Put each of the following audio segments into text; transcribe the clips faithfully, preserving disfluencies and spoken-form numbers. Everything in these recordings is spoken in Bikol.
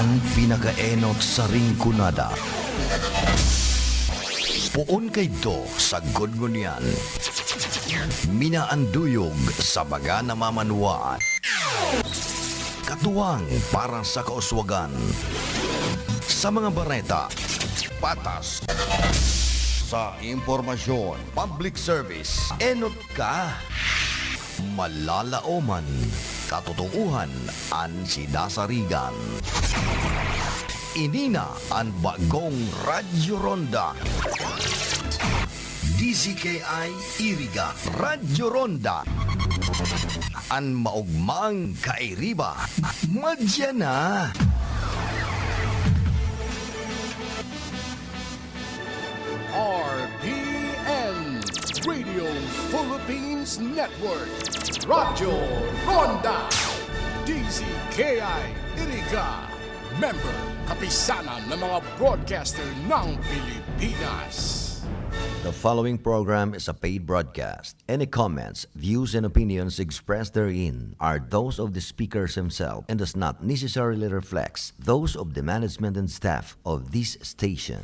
An pinakaenot sa Rinconada. Poon kaidto sagkod ngunyan. Minaanduyog sa mga namamanwaan. Katuwang para sa kauswagan. Sa mga bareta, patas. Sa impormasyon, public service, enot ka. Malalaoman, katotoohan an sinasarigan. Ini na an bagong Radyo Ronda. D Z K I Iriga, Radyo Ronda. An maogmang kairiba, madya na. R P N, Radio Philippines Network, Radyo Ronda, D Z K I Iriga, member, kapisanan ng mga broadcaster ng Pilipinas. The following program is a paid broadcast. Any comments, views, and opinions expressed therein are those of the speakers himself and does not necessarily reflect those of the management and staff of this station.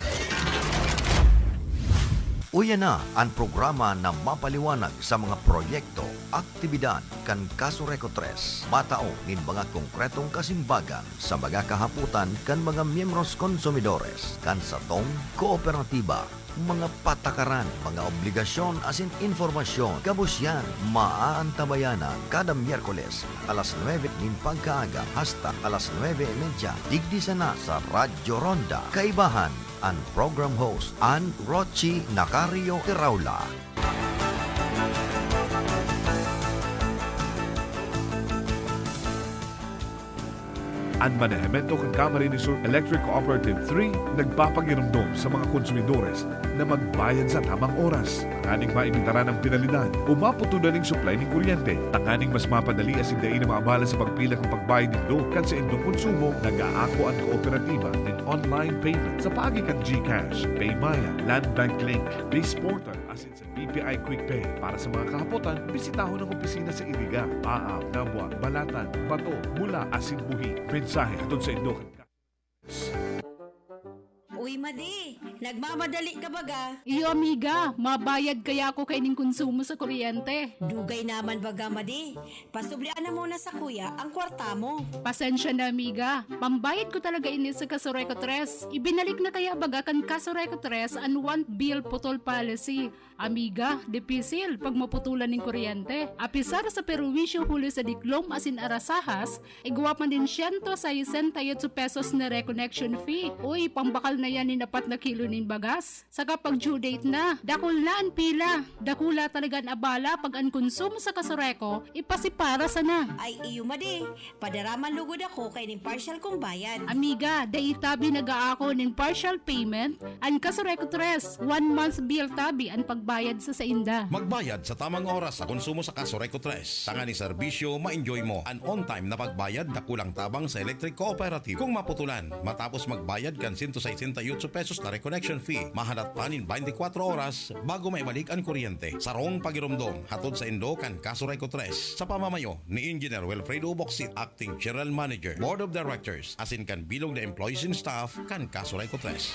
Uya na an programa na mapaliwanag sa mga proyekto, aktibidad kan Kasureco Tres, matao nin mga konkretong kasimbagan sa mga kahapotan kan mga miyembros konsumidores kan satong kooperatiba. Mga patakaran, mga obligasyon asin impormasyon, gabos yan maaantabayanan kada Miyerkules, alas nuebe nin pagkaaga hasta alas nuebe y media, digdi sana sa Radyo Ronda. Kaibahan, an program host, an Rochi Nacario Tiraula. An manehemento kan Camarines Sur Electric Cooperative three nagpapagiromdom sa mga konsumidores na magbayad sa tamang oras, tanganing maibitaran an penalidad o maputulan nin supply nin kuryente. Tanganing mas mapadali asin dai na maabala sa pagpila kan pagbayad nindo kan saindong konsumo, nag-aako an kooperatiba nin online payment sa paagi kan GCash, PayMaya, Land Bank Link, Bizportal, asin sa B P I Quick Pay. Para sa mga kahapotan, bisitahon ang opisina sa Iriga, Paam, Nabua, Balatan, Bato, Mula, asin Buhi. Mensahe hatod sa indo kan Uy, Madi, nagmamadali ka baga? Iyo, amiga, mabayad kaya ako kaining konsumo sa kuryente. Dugay naman baga, Madi. Pasublian na muna sa kuya ang kwarta mo. Pasensya na, amiga. Pambayad ko talaga ini sa Kasureco Tres. Ibinalik na kaya baga kan Kasureco Tres an one bill putol policy? Amiga, dipisil pag maputulan nin kuryente. Apisar sa perwisyo huli sa diklom asin arasahas, igwa pa nin siyento sesenta y ocho pesos na reconnection fee. Uy, pambakal na yan nin apat na kilo nin bagas. Saka pag due date na, dakul na an pila. Dakula talaga an abala pag an konsumo sa Kasureco, ipasipara sana. Ay, iyo, Madi. Padaraman lugod ako kaining partial kong bayad. Amiga, dai tabi nag-aako nin partial payment an Kasureco Tres, one month bill tabi an pagbayad sa sainda. Magbayad sa tamang oras sa konsumo sa Kasureco Tres. Tanganing serbisyo, ma-enjoy mo an on-time na pagbayad, dakulang tabang sa electric cooperative. Kung maputulan, matapos magbayad kan siyento sesenta y ocho pesos na reconnection fee, mahalat pa nin baynte kwatro oras bago maibalik an kuryente. Sarong pagiromdom, hatod sa indo kan Kasureco Tres, sa pamamayo ni Engineer Wilfredo Bocsit, Acting General Manager, Board of Directors, asin kan bilog na employees and staff kan Kasureco Tres.